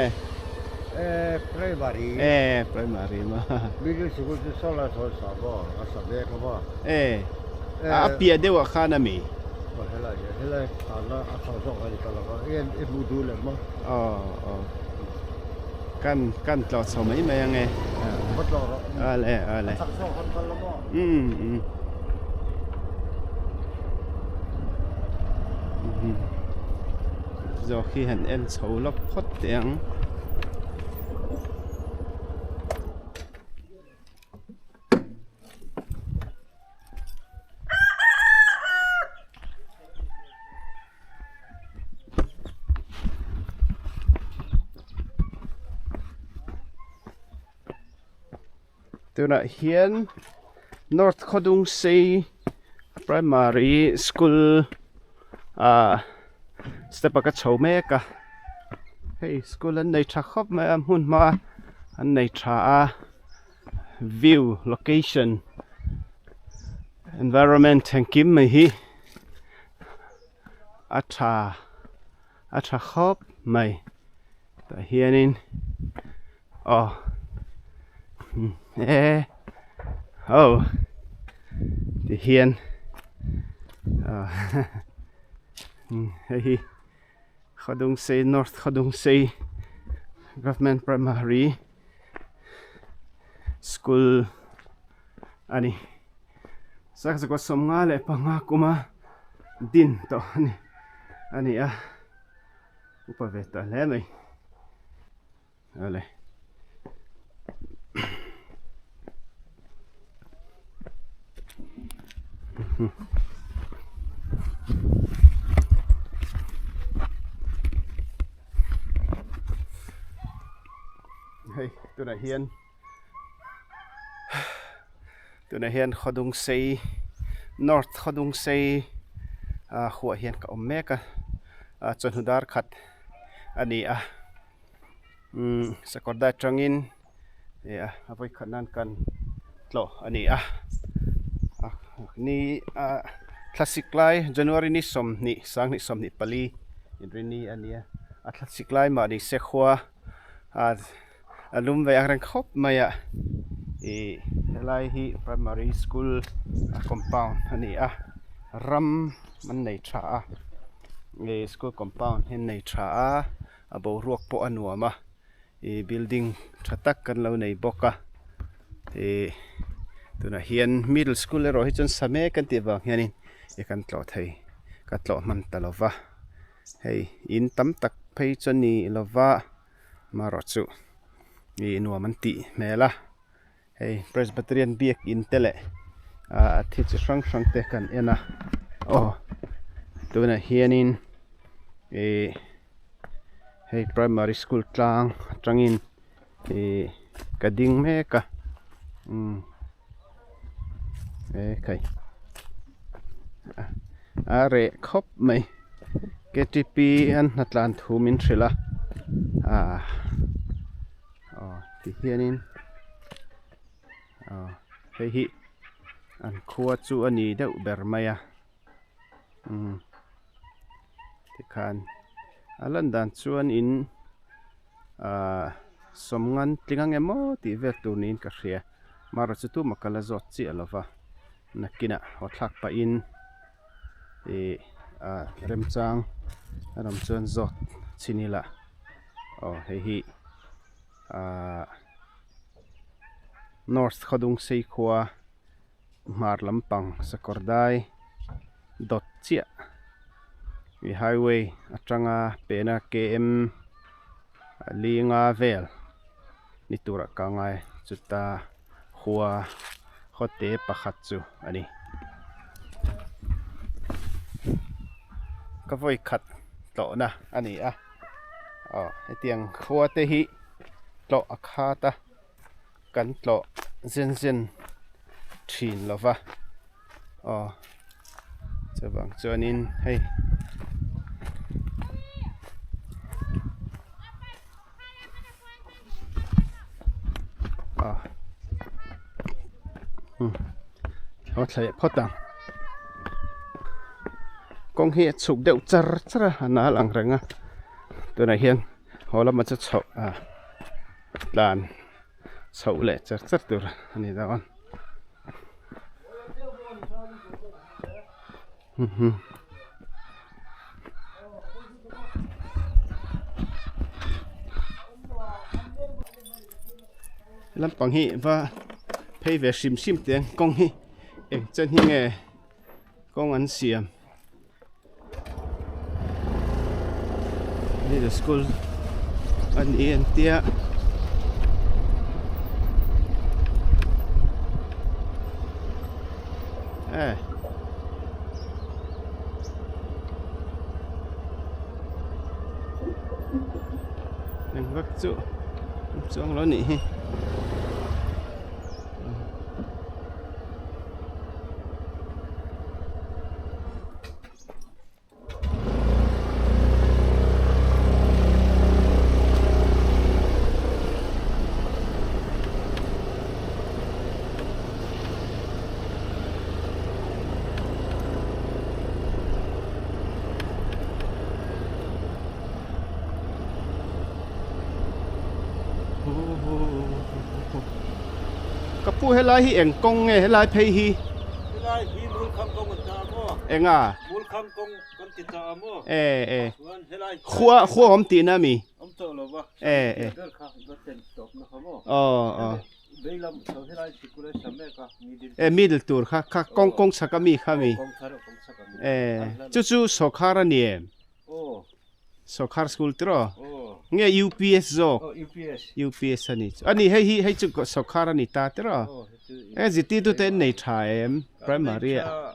Eh primary. Eh primary ma. Middle school chu sawlai sawn sa maw a sa mek a maw. Eh a piah deuh ah khan a mi. Aw helai hian helai tana a chho zawk a ni ta lo va en i hmuh duh lem maw. Aw aw kan kan tlawh chho mai mai ange. Va tlawh rawh. Awle awle. A chak zawk han kal la maw. Umm umm. Zawk hi han en chho lawk phawt teh ang. Tunah hian North Khawdungsei Primary School ah step a ka chho mek a hei school an nei tha khawp mai a hmun hma an nei tha a. view location environment engkim mai hi a tha a tha khawp mai tah hianin aw e aw ti hian hei hi Khawdungsei North Khawdungsei Government Primary School a ni. Sakzakua 55 kuma din tawh a ni a ni a, upa ve tawh hle mai. Awle. Hei tunah hian tunah hian Khawdungsei North Khawdungsei ah huah hian ka awm mek a ah chawhnu dar khat a ni a umm sakawr dai atangin ih a vawikhat nan kan tlawh a ni a ni ah thlasik lai January ni 20 2024 inrinni a nia a thlasik lai mahni se khua ah a lum ve ang reng khawp mai a ih helai hi primary school a compound a ni a ram an nei tha a ih school compound hi an nei tha a a boruak pawh a nuam a ih building tha tak kan lo nei bawk a ih tunah hian middle school erawh hi chuan sa mek an tih vang hianin ih kan tlawh thei ka tlawh hman ta lo va hei in tam tak phei chu a ni lo va marawh chu ih nuam an tih hmel a hei Presbyterian biakin te leh ah thil chi hrang hrang te kan en a aw tunah hianin ih hei primary school tlang atangin ih ka ding mek a umm ekhai a reh khawp mai K T P an hnatlan thu min hrilh a ah. Aw. Ti hianin aw hei hi an khua chu a ni deuh ber mai a umm tikhan a lan dan chuan in ahh sawmngan tling ang emaw tih vel tur niin ka hria marawh chu tumah ka la zawt chiah lo va nakinah haw thlak pahin ih ah remchang a lam chuan zawt chhin ila aw hei hi ahh north khawdung sei khua hmar lampang sakawr dai dawt chiah ih highway atanga pena km linga vel ni turah ka ngai chuta khua khawte pakhat chu a ni. Ka vawi khat tlawhna a ni a aw hetiang khua te hi tlawh a khat a kan tlawh zen zen thin lo va aw chuvang chuanin hei. Haw thla leh phawt ang kawng hi a chhuk deuh char char a a nal ang reng a tunah hian haw lamah chu chhoh a tlan chhoh leh char char tur a ni dawn. Lampang hi va phei ve hrim hrim teh ang kawng hi eng chen hi nge kawng an siam middle school a ni an tia. Eh. Eng vak chu chuang lo nih hi. Ka pu helai hi eng kawng nge helai phei hi? Helai hi Mulkham kawng an ta a maw? Enga? Mulkham kawng kan ti ta a maw? E e. Chuan helai Khua khua awm tihna mi? Awm tawh lo va. E e. Ber kha va ten tawpna kha maw? Aw aw. Veilam chho helai sikul a sa mek a middle. E middle tur kha kha kawng kawng chhak a mi kha mi? Kawng thar kawng chhak a mi. E chu chu sawrkhar a ni em? Aw. Sawrkhar school tiraw? Aw. Nge UPS zawk? Aw UPS. UPS a ni chu. A ni hei hi hei chu sawrkhar a ni ta tiraw? Aw hei chu. E zirtirtute an nei tha em primary ah?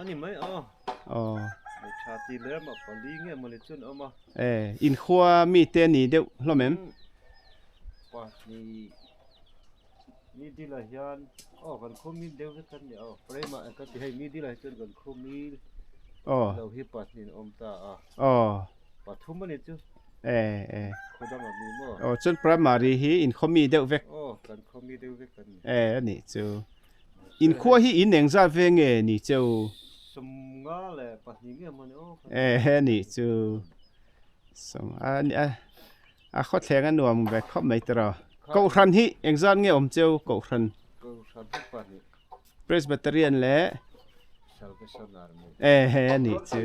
A ni mai aw. Aw. Nei tha ti lem a pali nge mawni chuan a awm a. E inkhua mite a ni deuh hlawm em? Pahnih middle ah hian aw kan khaw mil deuh vek kan ni aw prema ka ti hei middle ah hi chuan kan khaw mil aw lo hi pahnih an awm ta a aw pathum a ni chu e e khaw dang a mi maw aw chuan primary hi inkhaw mi deuh vek aw kan khaw mi deuh vek kan ni e a nih chu inkhua hi in eng zat ve nge ni cheu sawmnga leh pahnih nge maw ni aw e a nih chu sawm a a A khawthleng a nuam ve khawp mai tiraw. Kohhran hi engzat nge awm cheu Kohhran? Kohhran hi pahnih. Presbyterian leh Salvation Army. E he a nih chu.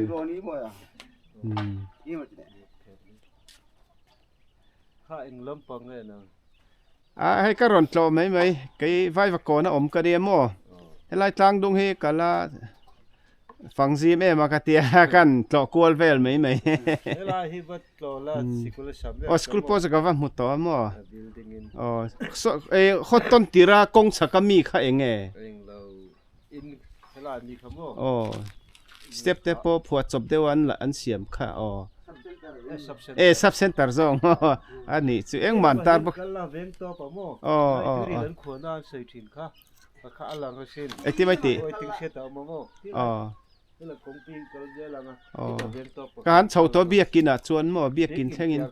Kha eng lampang nge nang? A hei ka rawn tlawh mai mai kei Vaivakawn a awm ka nia maw. Helai tlangdung hi ka la Fang zim em a ka tia kan tlawh kual vel mai mai. Helai hi va tlawh la sikul a sam vel. Aw school pawh chu ka va hmu tawh a maw. Building in. Aw so e khaw tawn tira kawng chhak a mi kha eng nge? Eng lo in helai mi kha maw. Aw step te pawh phuah chawp deuh an an siam kha aw. E sub center zawng a nih chu engmah an tar bawk. Kal la veng tawp a maw. Aw aw aw. An khuana an sawi thin kha. Engtin mai tih? Aw. Aw ka han chho tawh biakin ah chuan maw biakin thlengin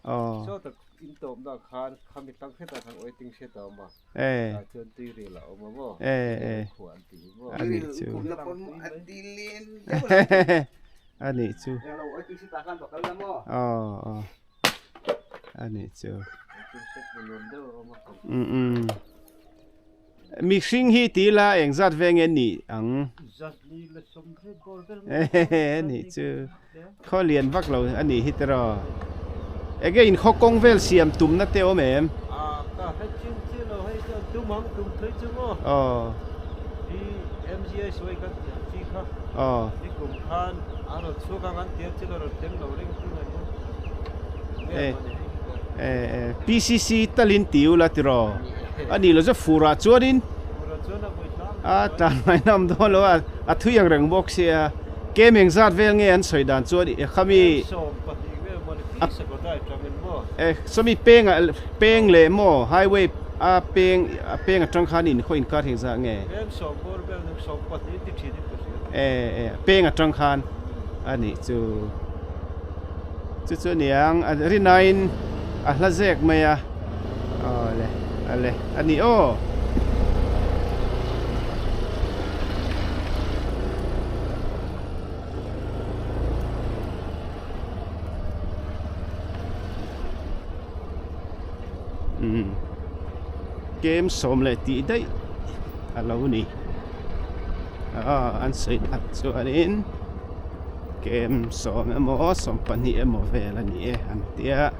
aw e e e a nih chu a nih chu aw aw a nih chu um um. Mihring hi ti ila eng zat ve nge nih ang? Nih chu khaw lian vak lo a nih hi tiraw. Enge in khaw kawng vel siam tumna te awm em? Aw. Aw. PCC talin ti ula tiraw. A nih loh chu furah chuanin a tlan mai na awm dawn lo a, a thui ang reng bawk sia. Kem eng zat vel nge an sawi dan chuan khami sawmi peng ah peng leh maw highway a peng a peng atang khan in khaw inkar hi engzah nge e peng atang khan a nih chu chu chu aniang a rinaiin a hla zek mai a. Awle ale a ni aw. Umm kem sawm leh tih daih a lo ni a an sawi that chuanin kem sawm emaw 20 emaw vel a ni e an tia.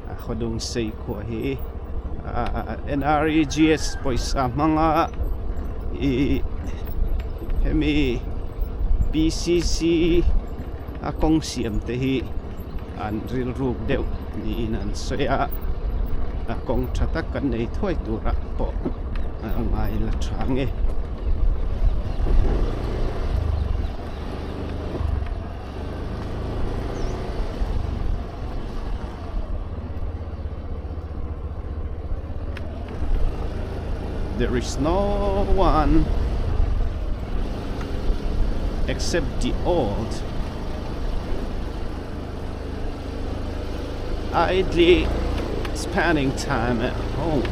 A khawdung sei khuah hi NREGS pawisa hmanga ih hemi PCC a kawng siam te hi an rilruk deuh niin an sawi a a kawng tha tak kan nei thuai turah pawh a ngai la tha nge. There is no one except the old idly spending time at home.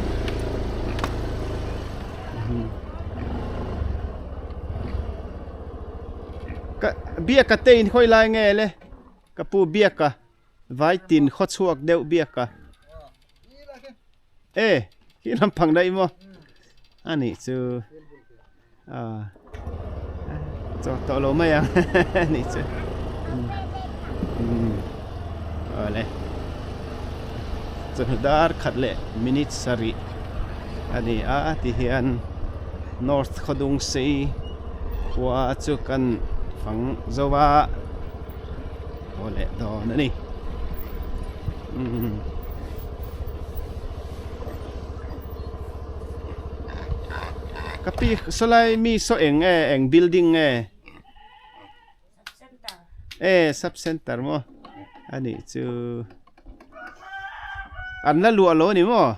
Ka biaka te in khawi lai nge le ka pu biaka vai tin khaw chhuak deuh biaka e khi lampang daih maw a nih chu a chaw tawh lo mai ang a nih chu awle chawhnu dar khat leh minute sarih a ni a tihian north khawdung sei khua chu kan fang zo a haw leh dawn a ni umm ka pi sawlai mi saw eng nge eng building nge e sub center maw a nih chu an la luah lo a ni maw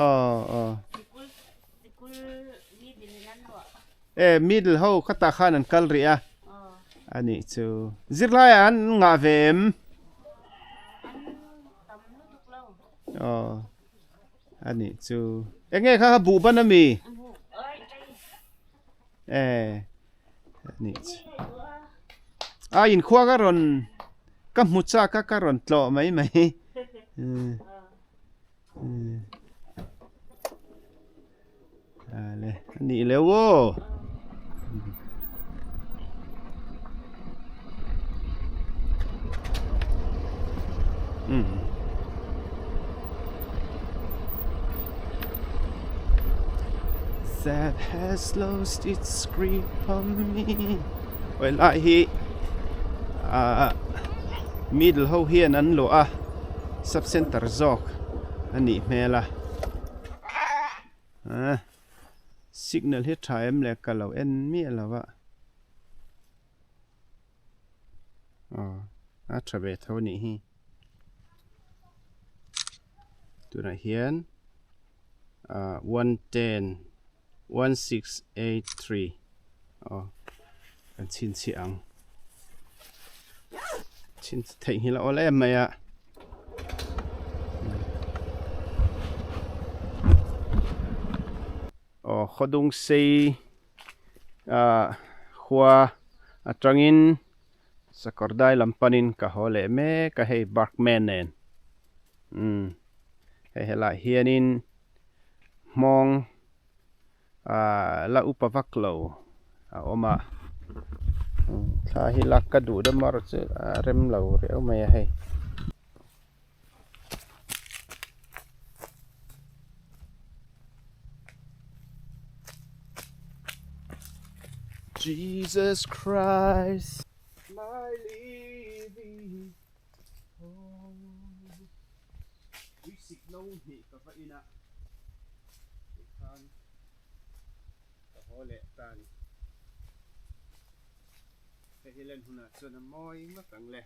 aw aw e middle ho khatah khan an kal rih a a nih chu zirlai ah an ngah ve em aw a nih chu eng nge kha kha buh ban ami e a nih chu a inkhua ka rawn ka hmu chak a ka rawn tlawh mai mai ale a nih leuh aw. That has lost its grip on me. Oi lai hi ah middle ho hian an luah a sub center zawk a nih hmel a ah signal hi tha em le ka lo en miah lo a aw a tha ve tho a nih hi tunah hian ah 110. 1683 aw kan chhinchhiah ang chhin theihnghilh a awl em mai a. Aw khawdung sei ah khua atangin Sakawrdai lam panin ka haw leh mek a hei Barkman nen umm hei helaiah hianin hmawng ah la upa vak lo a awm a thla hi lak ka duh deuh erawh chu a rem lo riau mai a hei. Jesus Christ my living hope Tuisik no hnih ka va in a tikhan ka haw leh ta a ni. Hei hi len hunah chuan a mawi ngawt ang le.